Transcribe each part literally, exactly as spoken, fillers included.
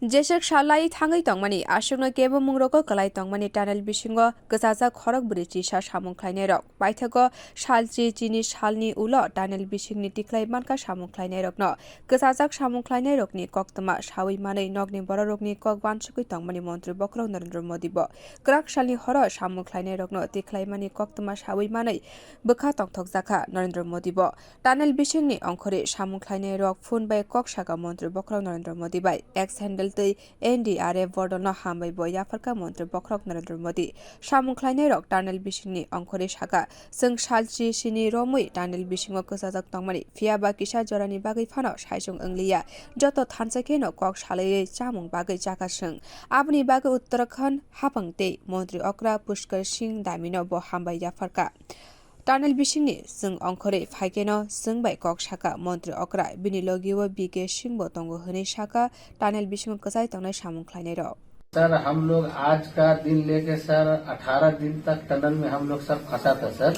Jeswk salai thangwi tongmani, aswkno kebo mungrogo kwlai tongmani tunnel bisingo kwchajak khorok bwrwi chisa samung khlainairok. Paithago salchi chini salni ulo tunnel bisingni tikhlai mankha samung khlainairokno. Kwchajak samung khlainairokni koktwma sawi manwi nokni bororokni kok uansugwi tongmani Montri Bokhorok Narendra Modi bo kwrak salni horo samung khlainairokno tikhlaimani koktwma sawi manwi bwkha tongthokjakha Narendra Modi bo. Tunnel bisingni ongkhorwi samung khlainairok phone bai kok saka Montri Bokhorok Narendra Modi bai. X handle twi N D R F bordolno hambai bo yapharkha Montri Bokhorok Narendra Modi. Samung khlainairok tunnel bisingni ongkhorwi saka, chwng salchi sini romwi tunnel bisingo kwchajak tongmani, phiyaba kisa jorani bagwi phano saichung wngliya. Joto thansa kheno kok salaiwi chamung bagwi chakha chwng. Aboni bagwi Uttarakhand haphang tei Montri okra Pushkar Singh Dhamino bo hambai yapharkha. Tunnel bisingni chwng ongkhorwi phaikeno chwng bai kok saka Montri okra, bini logio B K Singh bo tongo hwnwi saka, tunnel bisingo kwchai tongnai samung khlainairok. Sir, हम लोग आज का दिन लेके सर अठारह दिन तक टनल में हम लोग सब फंसा था सर।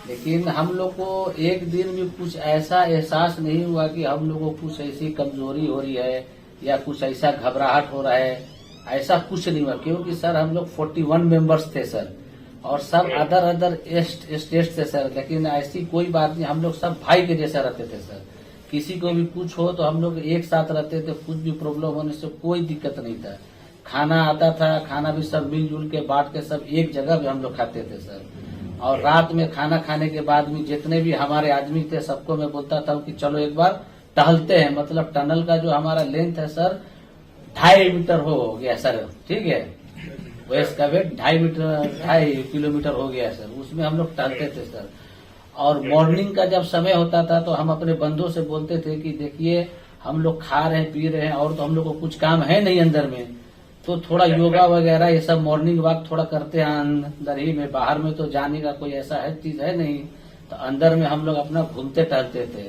लेकिन हम लोग को एक दिन भी कुछ ऐसा एहसास नहीं हुआ कि हम लोग को कुछ ऐसी कमजोरी हो रही है या कुछ ऐसा घबराहट हो रहा है, ऐसा कुछ नहीं हुआ, क्योंकि सर हम लोग फोर्टी वन मेंबर्स थे सर, और सब अदर अदर स्टेट से सर, लेकिन ऐसी कोई बात नहीं, हम लोग सब भाई के जैसा रहते थे सर। किसी को भी कुछ हो तो हम लोग एक साथ रहते थे, कुछ भी प्रॉब्लम होने से कोई दिक्कत नहीं था। खाना आता था, खाना भी सब मिलजुल के बांट के सब एक जगह भी हम लोग खाते थे सर। और रात में खाना खाने के बाद भी जितने भी हमारे आदमी थे, सबको मैं बोलता था कि चलो एक बार टहलते हैं, मतलब टनल का जो हमारा लेंथ है सर, ढाई मीटर हो गया सर, ठीक है, वेस्ट का वेट ढाई मीटर, ढाई किलोमीटर हो गया सर, उसमें हम लोग टहलते थे सर। और मॉर्निंग का जब समय होता था तो हम अपने बंधुओं से बोलते थे कि देखिए, हम लोग खा रहे हैं, पी रहे हैं और तो हम लोग को कुछ काम है नहीं अंदर में, तो थोड़ा योगा वगैरह ये सब मॉर्निंग वॉक थोड़ा करते हैं अंदर ही में, बाहर में तो जाने का कोई ऐसा है चीज है नहीं, तो अंदर में हम लोग अपना घूमते टहलते थे।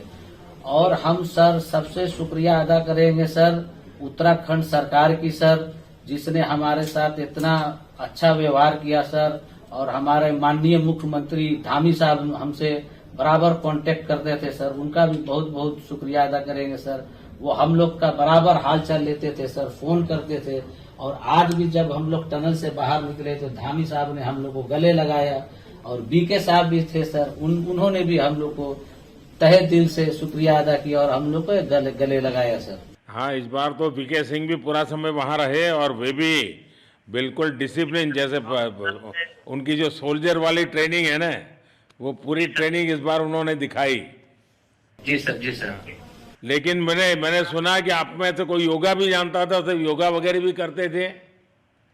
और हम सर सबसे शुक्रिया अदा करेंगे सर, उत्तराखंड सरकार की सर, जिसने हमारे साथ इतना अच्छा व्यवहार किया सर, और हमारे माननीय मुख्यमंत्री धामी साहब हमसे बराबर कांटेक्ट करते थे सर, उनका भी बहुत बहुत शुक्रिया अदा करेंगे सर। वो हम लोग का बराबर हालचाल लेते थे सर, फोन करते थे। और आज भी जब हम लोग टनल से बाहर निकले तो धामी साहब ने हम लोग को गले लगाया, और बीके साहब भी थे सर, उन उन्होंने भी हम लोग को तहे दिल से शुक्रिया अदा किया और हम लोग को गले गले लगाया सर। हाँ, इस बार तो बीके सिंह भी पूरा समय वहाँ रहे और वे भी बिल्कुल डिसिप्लिन जैसे प- प- उनकी जो सोल्जर वाली ट्रेनिंग है ना, वो पूरी ट्रेनिंग इस बार उन्होंने दिखाई। जी सर, जी सर। लेकिन मैंने मैंने सुना कि आप में से कोई योगा भी जानता था, तो योगा वगैरह भी करते थे।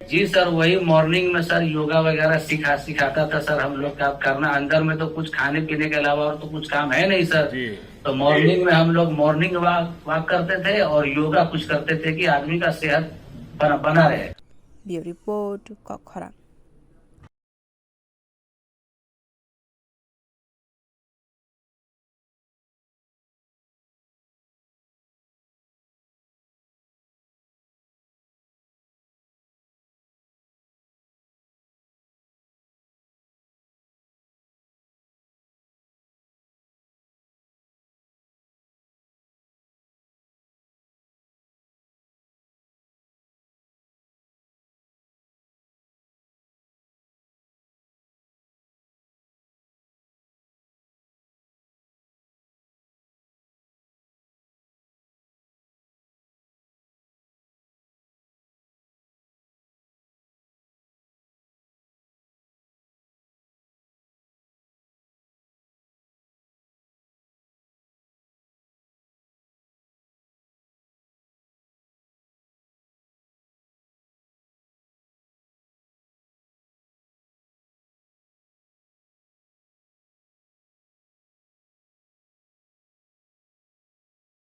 जी सर, वही मॉर्निंग में सर योगा वगैरह सिखा सिखाता था सर हम लोग का करना। अंदर में तो कुछ खाने पीने के अलावा और तो कुछ काम है नहीं सर। जी। तो मॉर्निंग में हम लोग मॉर्निंग वॉक वॉक करते थे और योगा कुछ करते थे कि आदमी का सेहत बना बना रहे। Bureau Report, Kokkhorang.